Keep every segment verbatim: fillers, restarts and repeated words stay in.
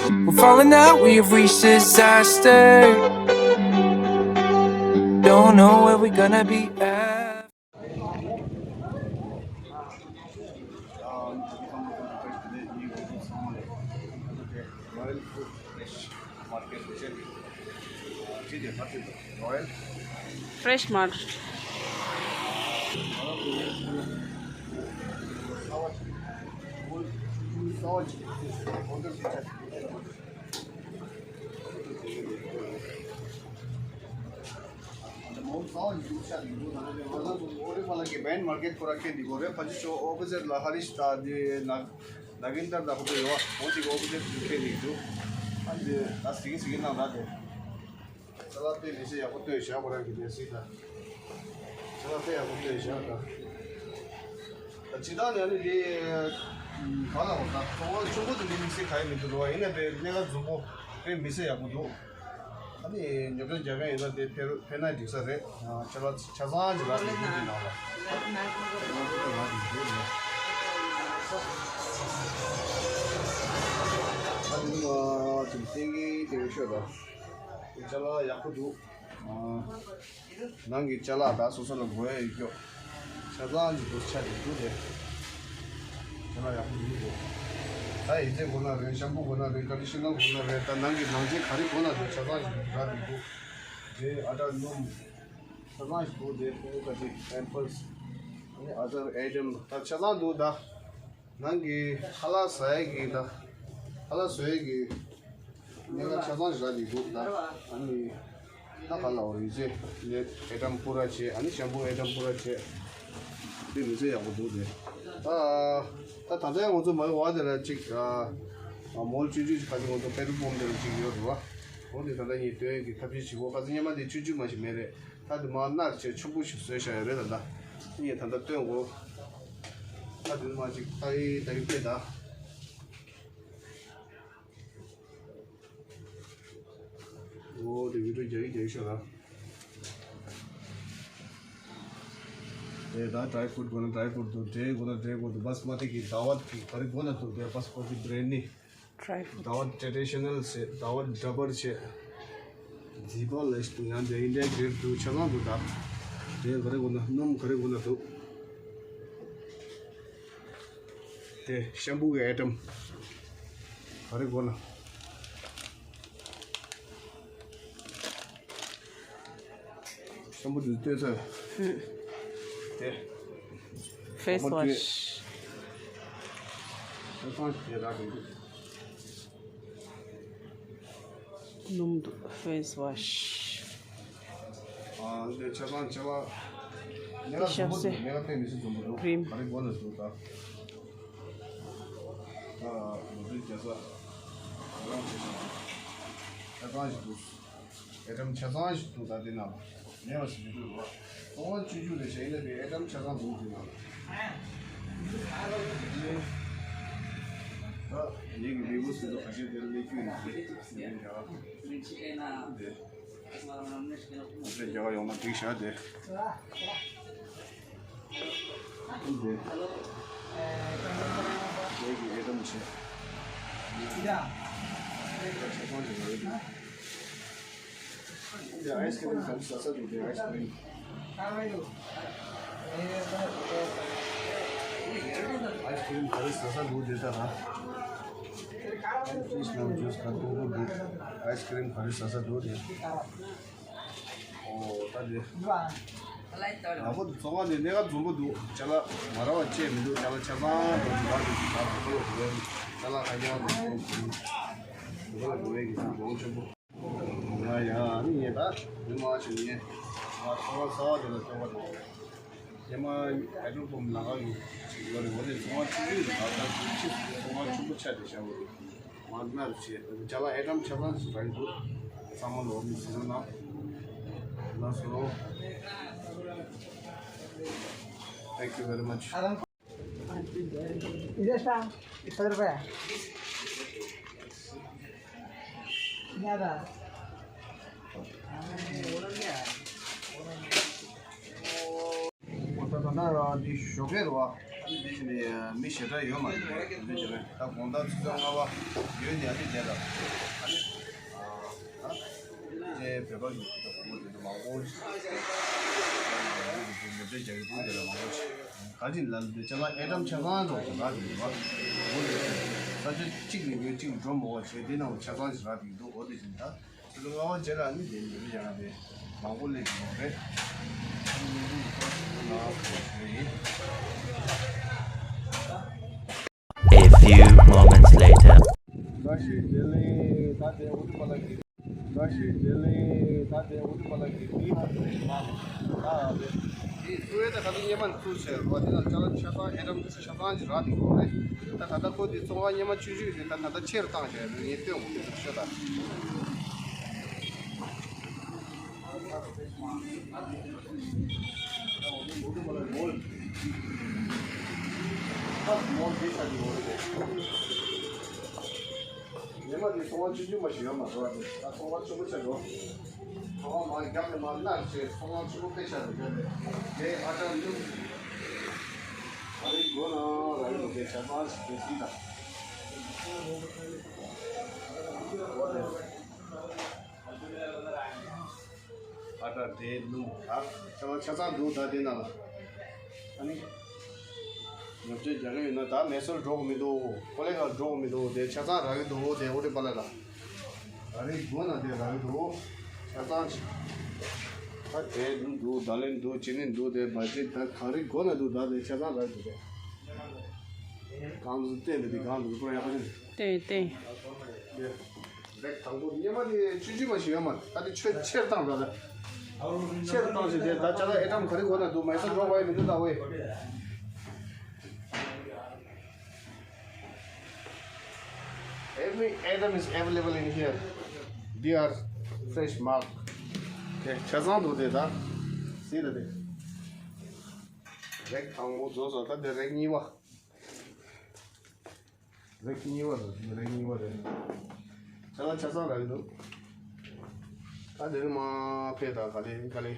We're falling out, we have reached disaster. Don't know where we're gonna be at. Fresh Mart. ནཱ་གིན་དར་དང་ཁོ་ཚོ་ཡོད་པ། ཁོང་གཅིག་ཨོ་པོ་ཟེར་ཁྱེར་ནས་འདུག་ཨ་འདི་ད་སིང་སིང་ནང་ར་དེ། ཁ་ལག་དཔེ་མི་སྲིད་ཡག་པོ་བཏོན་བཞག་ཁོ་རང་གི་དེ་སྲིད་ད། ཁ་ལག་དཔེ་ཡག་པོ་བཏོན་བཞག་ད། ད་ཇི་ལྟར་ནས་ཨ་ནི་དེ་ག་ལ་འོ་ད་ཚོང་ཁང་ཆུང་པོ་དེ་འདི་དམིགས་བསལ་ག་ཡེ་མི་འདུག་རོ། ཡིན་ན་དཔེ་གནས་སྐབས་འཛོམས་པོ་དཔེ་མི་སྲིད་ཡག་པོ་འདུག་ཨ་ནི་ཉོ་ཆ་རྒྱག་མཁན་ཡོད་ན་དེ་ཕེབས་ཕེབས་ན་འགྲིག་ས་རེད། ཆ་ལག་ཆ་ཚང་ཅིག་རག་འདུག་འདི་ནང་ལ། ཨ་ནི་ང་ཅིག་སྟེང་གི་དེ་ཤོད་ད། ཅ་ལག་ཡག་པོ་འདུག་ཨ། ནང་གི་ཅ་ལག་ད་སོ་སོ་ལ་དགོས་ཡ་ཡོད་སྐྱོ། ཆ་ཚང་གི་འདུག་ཆ་དེ་འདུག་དེ། ཅ་ལག་ཡག་པོ་འདུག་དེ། ད་ཡི་ཙེ་དགོས་ན་རེད། ཤམ་པུ་དགོས་ན་རེད། ཀ་ཌི་ཤི་ནར་དགོས་ན་རེད། ད་ནང་གི་ནང་ཆས་ག་རེ་དགོས་ན་འདུག་ཆ་ཚང་ཞིག་འདུག་ར་འདི་འདུག་དེ་ཨ་ཏྲ་སྣུམ། ཆ་ཚང་ཞིག་འདུག་དེ་ཁོང་གི་ཀ་ཅི་པེམ་པར་སི། ཨ་ནི་ཨ་ཛར་ཨའི་ཊམ་ད་ཆ་ཚང་འདུག་ད། ནང་གི་ཁ་ལག་ཟ་ཡས་ཀྱི་ད། ཁ་ལག་བཟོ་ཡས་ཀྱི་གནས་ཁང་ཆ་ཚང་ཞིག་རག་གི་འདུག་ད། ཨ་ནི་ད་ག་ལ་འོ་ཡི་ཙེ་ནས་ཨའི་ཊམ་པུ་ར་བྱས། ཨ་ནི་ཤམ་པུ་ཨའི་ཊམ་པུ་ར་བྱས། དེ་མི་ཚེ་ཡག་པོ་འདུག་དེ། ད་ད་ད་ལྟ་ང་ཚོ་མ་ཡོང་བ་དེ་ལ་ཅིག་ཨ་མོལ་ཆུང་ཆུང་ཞིག་ཁ་ཅིག་ང་ཚོ་པེ་ཊོལ་པམ་དེ་ལ་ཅིག་ཡོད་རེད་བ། འོ་དེ་ད་ལྟ་ངས་སྟོན་གྱི་ཐབས་ཤེས་བྱེད་དགོས། ཁ་ཚ་སྔོན་མ་དེ་ཆུང་ཆུང་མ་ཞིག་མེད་རེད། ད་དེ་མར་ནར་བྱས་ཆེན་པོ་ཞིག་བཟོས་བཞག་ཡོད་རེད། ད་ལྟ་ངས་ད་ལྟ་སྟོན་དགོས། ད་དེ་མ་ཅིག་ལྟ་ཡི་ལྟ་ཡི་ལྟས་ད། འོ་དེ་བི་ཌིའོ་རྒྱག་གི་རྒྱག་གི་ཤོག་ར། དེ་ད་ཌ་རའི་ཕུ་རུཊ་དགོས་ན་ཌ་རའི་ཕུ་རུཊ་འདུག་འབྲས་དགོས་ན་འབྲས་དགོས་འདུག་བྷ་སི་མ་ཏི་གི་ཟླ་བ་གི་ག་རེ་དགོས་ན་འདུག་དེ་བྷ་སི་མ་ཏི་བྷི་རན་ཌི་ནི། ཌ་རའི་ཕུ་རུཊ། ཟླ་བ་ཊྲེ་ཌི་ཤ་ནལ་བྱས། ཟླ་བ་ཌ་བར་བྱས། ཛི་པ་ལེ་ཤི་འདུག་ཡང་དེ་ཨིན་ཌི་ཡ་གི་རེཊ་འདུག་ཆ་ཚང་འདུག་ད། དེ་ག་རེ་དགོས་ན་སྣུམ་ག་རེ་དགོས་ན་འདུག་དེ་ཤམ་པུ་གི་ཨའི་ཊམ་ག་རེ་དགོས་ན། ཤམ་པུ་དེ་ལྟོས་ཚར། དེ། ཕེ་སི་ཝ་ཤི། ཕེ་སི་ཝ་ཤི་དེ་རག་གི་འདུག་སྣུམ་འདུག་ཕེ་སི་ཝ་ཤི། ཨ་འདི་ཆ་ཚང་ཆ་ལ། ནེ་ག་འཛོམས་པོ་འདུག་ནེ་ག་དཔེ་མི་སྲིད་འཛོམས་པོ་འདུག་ཀྲིམ། ག་རེ་དགོས་ན་འདུག་ད། ད་ལོ་དུས་རྒྱལ་ས། ང་རང་བྱེད་ཤག་ཆ་ཚང་ཞིག་འདུག་ཨའི་ཊམ་ཆ་ཚང་ཞིག་འདུག་ད་འདི་ནང་ལ་མེད་པ་ཞིག་མི་འདུག་རོ། ཚོང་ཁང་ཆུང་ཆུང་རེད་ཤག་ཡིན་ན་དེ་ཨའི་ཊམ་ཆ་ཚང་འདུག་འདི་ནང་ལ། ད་ངེད་ཀྱི་ལས་འགུལ་ཟེར་དུས་ཁ་ཤས་དེར་སླེབས་རྒྱུ་ཡིན་ཟེར་ཡིན་ཀྱང་། དེ་ཨ་ཅག་རྒྱ་གར་ཡོང་ན་འགྲིག་ཤག་དེ། དེ་ངེད་ཀྱི་ཨའི་ཊམ་བྱས། ཆ་ཚང་ཞིག་རེད། དེ་ཨའི་སི་ཀི་རིམ་ག་རེ་ཟ་ས་འདུག་དེ་ཨའི་སི་ཀི་རིམ། ཨའི་སི་ཀི་རིམ་ག་རེ་ཟ་ས་འདུག་དེ་ལྟ་ར། ཨའི་སི་ཀི་རིམ་ག་རེ་ཟ་ས་འདུག་དེ། ཨོ་ད་དེ། ཡག་པོ་འདུག་ཚོང་ཁང་དེ་གནས་ཁ་འཛོམས་པོ་འདུག་ཅ་ལག་མ་རག་པ་ཅིག་མི་འདུག་ཅ་ལག་ཆ་ཚང་འདུག་ཅ་ལག་དེ་ཅ་ལག་ཧ་ཅང་འདུག་ཅ་ལག་དགོས་ཡས་ཀྱི་ཚང་གོང་ཆེན་པོ། ཡ་ཡ་ཨ་ནི་ངས་ད་མི་མང་ཞིག་ངས་ང་ཚོང་པ་གསར་པ་དེ་ལ་སྟོན་པ་དང་། ཉི་མ་ཨེ་ཊོམ་བོམ་ལམ་ཁ་གི་ཅིག་ཡོད་རེད། འོ་དེ་ཚོང་པ་ཆུང་ཆུང་རེད། ད་ལྟ་ཅིག་ཚོང་པ་ཆེན་པོ་ཆགས་བསྡད་བཞག་པ་རེད། མར་ནར་བྱས་ཅ་ལག་ཨེ་ཊོམ་ཆ་ཚང་ཞིག་རག་གི་འདུག་ཚང་མ་ལོ་མི་ཟིན་ན་ལ་སོ། Thank you very much. इधर सा, इधर पे। ज़्यादा। ད་ད་ད་འདི་ཞོགས་ཀས་རེད་བ། དེ་བཞིན་མི་ཞེ་དྲག་ཡོད་མ་རེད། དེ་འདྲ་ཞིག་རེད། ད་དགོང་དག་ཆུ་ཚོད་ལྔ་པ་ཡོད་ནས་ཨ་ནི་དེ་ལ་ཨ་ནི་ཨ་ཅེ་བོད་པ་གི་ཁུལ་དུ་བོང་བུ་དེ་འདྲ་མང་པོ་ཞིག་ཉོ་ཆ་རྒྱག་གི་འདུག་དེ་ལ་མང་པོ་ཞིག་ག་ཅིག་ལ་ལུས་ཆ་ཚང་ཨེ་ཊམ་ཆ་ཚང་འགྲོ་གི་ར་དེ་འདྲ་བ་ས་ཆ་གཅིག་ནས་ཡོད་གཅིག་འགྲོ་མ་བ་བྱས་དེ་ནང་ཆ་ཚང་ཞིག་རག་གི་འདུག་འོ་དེ་བཞིན་ད། ཆུ་ཚོད་ལྔ་པ་རྗེས་ལ་ནི་དེ་འདྲ་ཡང་དེ་མང་པོ་སླེབས་ཀྱི་ཡོད་རེད། ཨ་ནི་མི་འདུག་ཁོ་ཚོ་ལ་ཁོ་ཞུ་ཡིན། A few moments later. བཀྲ་ཤིས་བདེ་ལེགས། ད་དེ་ཨུ་ཏུ་པ་ལ་གི། བཀྲ་ཤིས་བདེ་ལེགས། ད་དེ་ཨུ་ཏུ་པ་ལ་གི་མི་ཧ་ཅང་མང་། ད་དེ་དེ་སུ་ཡོད་ད་ག་དུས་སྙེ་མ་འཚོལ་བྱས་རོ། དེ་ལ་ཅ་ལག་ཆ་ཚང་ཧེ་རམ་དུ་ཆ་ཚང་ཞིག་རག་དེ་གོ་རེད། ད་ད་ལྟ་ཁོ་དེ་ཚོང་ཁང་སྙེ་མ་ཆུང་ཆུང་ཞིག་ད་ད་ལྟ་ཕྱིར་བཏང་བྱས་རེད། ངས་སྟོན་དགོས་ཀྱི་འདུག་ཤོད་ད། ཉི་མ་འདི་ཚོང་བ་ཆུང་ཆུང་མ་ཞིག་ཡོད་མ་རེད་པ། ད་ཚོང་བ་ཆེན་པོ་ཆགས་འགྲོ། ཚོང་བ་མ་རྒྱབ་ནས་མ་གནག་བྱས་ཚོང་བ་ཆེན་པོ་དཔེ་ཆགས་འགྲོ་རྒྱབ་ནས། དེ་ཨ་ཅག་ལུག་ག་རེ་དགོས་ན་ར་ཡོད་དེ་ཆ་ཚང་ཞིག་དེ་སྲིད་ད། ཨ་ད་དེ་ལུང་ད་ཆ་ཚང་ཆ་ཚང་འདུག་ད་དེ་ན་ལ། ཨ་ནི། ཉོ་ཆ་རྒྱག་གི་ཡོད་ན་ད་མེ་སོར་འགྲོ་གི་མི་འདུག་ཀོ་ལེ་གར་འགྲོ་གི་མི་འདུག་དེ་ཆ་ཚང་རག་གི་འདུག་དེ་ཨོ་རི་པ་ལ་ལ། ཨ་རི་དགོན་ན་དེ་རག་གི་འདུག་ཆ་ཚང་ཅིག་ད་དེ་འདུག་ད་ལན་འདུག་ཅི་ནི་འདུག་དེ་བ་ཅི་ད་ག་རི་དགོན་ན་འདུག་ད་དེ་ཆ་ཚང་རག་གི་འདུག་དེ། གང་འདུག་བལྟས་ནས་དེ་གང་འདུག་པུ་ར་ཡག་པོ་ཅིག་ཏེ་ཏེ། རེག་དང་པོ་སྙེ་མ་དེ་ཆུང་ཆུང་མ་ཞིག་ཡོད་མ་རེད། ད་དེ་ཆེར་ཆེར་བཏང་ད་ལ། ཆེར་བཏང་ཞིག་དེ་ད་ཅ་ལག་ཨེ་ཊམ་ག་རེ་འོ་ན་འདུག་མ་ཡིན་ས་འགྲོ་བ་ཡི་མི་འདུག་ད་ཝེ། Every item is available in here. They are fresh mark. དེ་ཆ་ཚང་འདུག་དེ་ད། སྲིད་ད་དེ། རེག་དང་པོ་རྫོགས་སོང་ད་དེ་རེག་གཉིས་པ། རེག་གཉིས་པ་རེད། རེག་གཉིས་པ་རེད། ཁྱེད་རང་ཆ་ཚང་རག་གི་འདུག་ད་དེ་རིང་མ་ཕེབས་དང་ག་ལེ་ག་ལེ།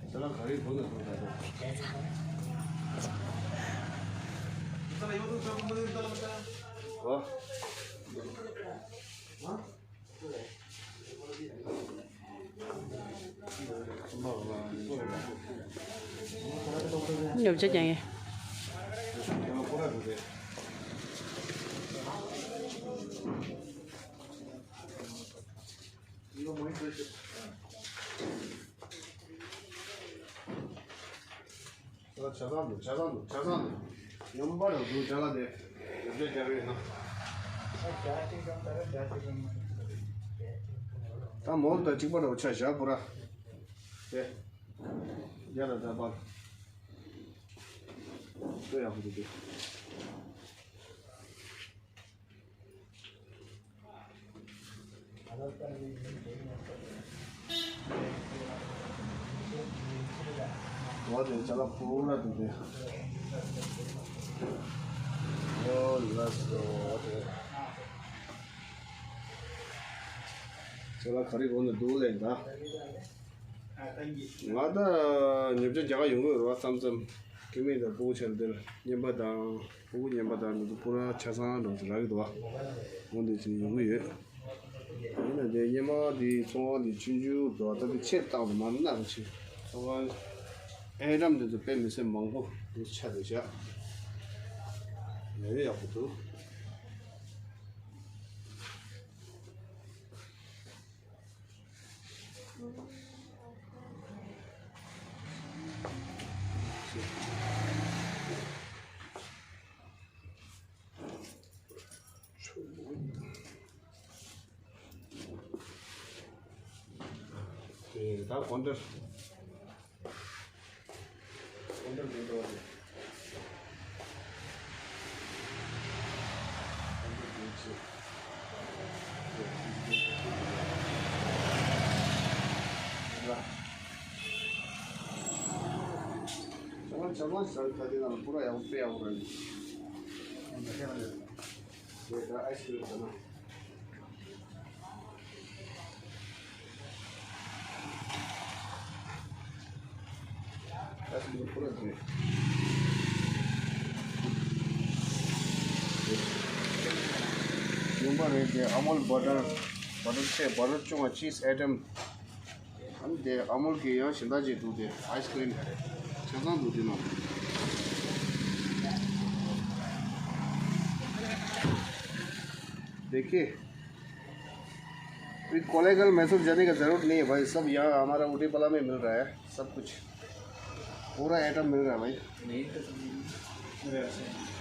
ཁྱེད་རང་ག་རེ་འདུག་ན་འདུག་ད་དེ། ཨོ། ཉོ་ཆ་རྒྱག་ཡིན། ཆ་ཚང་འདུག་ཆ་ཚང་འདུག་ཆ་ཚང་འདུག་ཉམས་པ་རུ་འདུག་ཅ་ལག་དེ་ཡོད་ཚད་རྒྱག་གི་ཡོད་ན། ད་མོར་དང་གཅིག་པ་རུ་ཆ་བཞག་པོ་ར། དེ། རྒྱ་ལ་ད་པར། ལྟོས་ཡག་པོ་འདུག་དེ། འོ་དེ་ཅ་ལག་ཕུ་ར་འདུག་དེ། ཨོ་ལགས་སོ་འོ་དེ། ཅ་ལག་ག་རེ་འོ་ན་འདུག་ལེ་ད། ང་ད་ཉོ་ཆ་རྒྱག་ག་ཡོང་གི་ཡོད་རེད་བ་མཚམས་མཚམས། ཁྱིམ་མི་དང་སྤུ་གུ་ཆ་འདིར་རྔན་པ་དང་སྤུ་གུ་རྔན་པ་དང་འདི་ཚོ་པུ་ར་ཆ་ཚང་འགྲོ་ཚོ་རག་གི་འདུག་བ། འོ་འདི་ཚོ་ཡོང་གི་ཡོད། ཡིན་ན་དེ་སྙེ་མ་དེ་ཚོང་ཁང་དེ་ཆུང་ཆུང་འགྲོ་བ་ད་དེ་ཆེར་བཏང་དུ་མ་ནག་ཆེ། ཚོང་ཁང་ཨེ་ཊམ་དེ་ཚོ་དཔེ་མི་སྲིད་མང་པོ་དེ་ཆ་དེ་བཞག་ཡ་ཡོད་ཡག་པོ་འདུག་དེ་ད་གོང་དེར། ཡོང་པ་རེད་དེ། ཨ་མུལ་བ་ཊར། བ་ཊར་ཆེ། བ་ཊར་ཆུང་བ། ཅིས་ཨའི་ཊམ། ཨ་ནི་དེ་ཨ་མུལ་གྱི་ཡང་གཞན་དག་ཅིག་འདུག་དེ། ཨའི་སི་ཀི་རིམ་ཆ་ཚང་འདུག་དེ་ནང་། देखिए, कोलेगन महसूस जाने का ज़रूरत नहीं है भाई, सब यहाँ हमारा ऊटी पला में मिल रहा है सब कुछ। पूरा आइटम मिल रहा है भाई।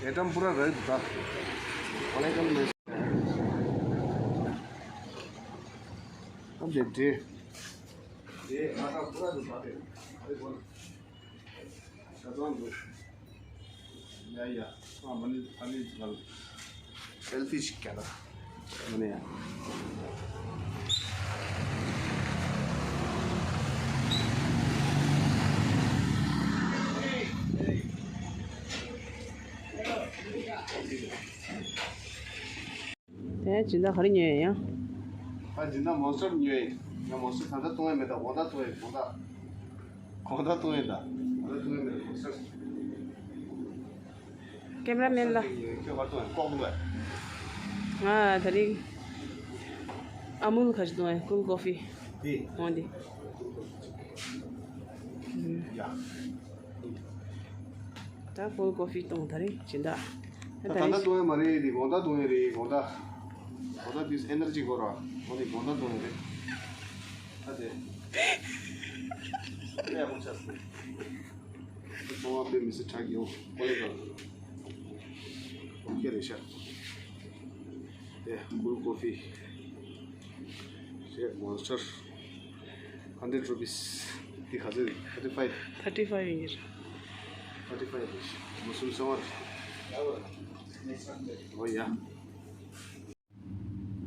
आइटम पूरा रह था। कोलेगन महसूस। अब देखते हैं। ये आटा पूरा दुकान है। अरे बोल। शतवान बोल। या, या। हाँ, मनी, अभी चल। सेल्फी क्या था? मने यार। དེ་སྦྱིན་བདག་ག་རེ་ཉོས་ཡང་། ད་སྦྱིན་བདག་མོན་སི་ཊར་ཉོས་ཡིན། ང་མོན་སི་ཊར་ད་ལྟ་བཏུང་ཡ་མེད། ད་དགོང་དག་བཏུང་ཡ་ཡིན། དགོང་དག་དགོང་དག་བཏུང་ཡ་ད། དགོང་དག་བཏུང་ཡ་མེད། མོན་སི་ཊར། ཀེམ་ར་མེན་ལ། ཁྱོད་ག་བཏུང་ཡ། ཀོག་བཏུང་ཡ། ང་དེ་རིང་ཨ་མུལ་ག་ཅིག་བཏུང་ཡ། ཀུལ་ཀོ་ཕི། འདི། འོ་འདི། ཡ། ད་ཀོལ་ཀོ་ཕི་བཏུང་། དེ་རིང་སྦྱིན་བདག་ད་ད་ལྟ་བཏུང་ཡ་མ་རེད། དེ་དགོང་དག་བཏུང་ཡ་རེད། དགོང་དག་དགོང་དག་དེ་ཨེ་ནར་ཇི་དགོས་ར། འོ་དེ་དགོང་དག་བཏུང་ཡ་རེད། ད་དེ་དེ་ཡག་པོ་ཆགས་སོང་། ཚོང་བ་དཔེ་མི་སྲིད་དྲག་གི་ཡོད། ཀོ་ལེ་ག་ཨོ་ཁེ་རེད་ཤག་དེ་ཀུལ་ཀོ་ཕི་རེད། མོན་སི་ཊར། Hundred rupees. འདི་ག་ཚོད་རེད། Thirty five། Thirty five ཡིན་གྱི་རེད། Thirty five རེད། མོ་སུམ་སོང་བ་རེད། འོ་ཡ།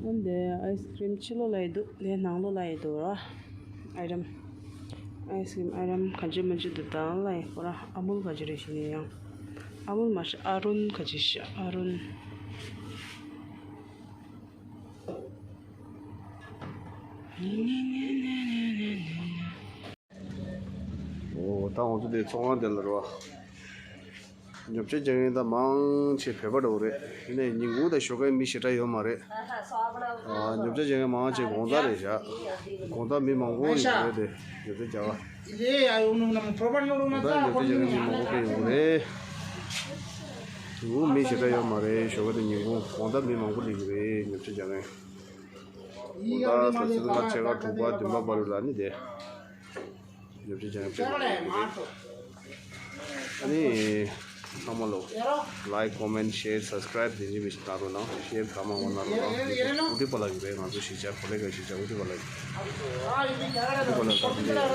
འོན་ཏེ་ཨའི་སི་ཀི་རིམ་ཕྱི་ལོགས་ལ་ཡི་འདུག་དེ་ནང་ལོགས་ལ་ཡི་འདུག་ར། ཨའི་རམ། ཨའི་སི་ཀི་རིམ་ཨའི་རམ་ག་ཅི་མ་ཅི་འདུག་དང་ལ་ཡི་ཁོ་ར་ཨ་མུལ་ག་ཅི་རེད་ཞེས་ནས་ཡང་། ཨ་མུལ་མ་ཤ་ཨ་རུན་ག་ཅི་ཤ་ཨ་རུན། འོ་ད་ང་ཚོ་དེ་ཚོང་ཁང་དེ་ལ་རེད་བ། ཉོ་ཆ་རྒྱག་མཁན་ད་མང་ཆེ་བོད་པ་འདྲ་བོ་རེད། ཡིན་ནའི་ཉིན་གུང་དང་ཞོགས་ཀའི་མི་ཞེ་དྲག་ཡོད་མ་རེད། ཨ། ཉོ་ཆ་རྒྱག་མཁན་མང་ཆེ་དགོང་དག་རེད་བཞག་དགོང་དག་མི་མང་པོ་ཡོད་རེད་དེ། ཉོ་ཆ་རྒྱག་ག་དགོང་དག་ཉོ་ཆ་རྒྱག་མཁན་མི་མང་པོ་སྐད་ཡོང་གི་རེད། ཉིན་གུང་མི་ཞེ་དྲག་ཡོད་མ་རེད། ཞོགས་ཀ་དེ་ཉིན་གུང་དགོང་དག་མི་མང་པོ་སླེབས་ཀྱི་རེད། ཉོ་ཆ་རྒྱག་མཁན། དགོང་དག་ཟ་ཟི་ལྔ་ཕྱེད་ཀ་དྲུག་པ་བདུན་པ་བར་ལ་ནི་དེ། ཉོ་ཆ་རྒྱག་མཁན་དཔེ་མང་པོ་རེད། ཨ་ནི། ཚང་མ་ལོ། Like, comment, share, subscribe དེ་འདྲ་མི་ཞིག་གནང་རོགས་གནང་། Share གང་མང་མང་གནང་རོགས་གནང་། ཨུ་ཏི་པ་ལ་གི་རེད། ང་ཚོ་གཞིས་ཆགས་ཀོ་ལེ་ག་གཞིས་ཆགས་ཨུ་ཏི་པ་ལ་གི། ཨུ་ཏི་པ་ལ་ག་གི་རེད།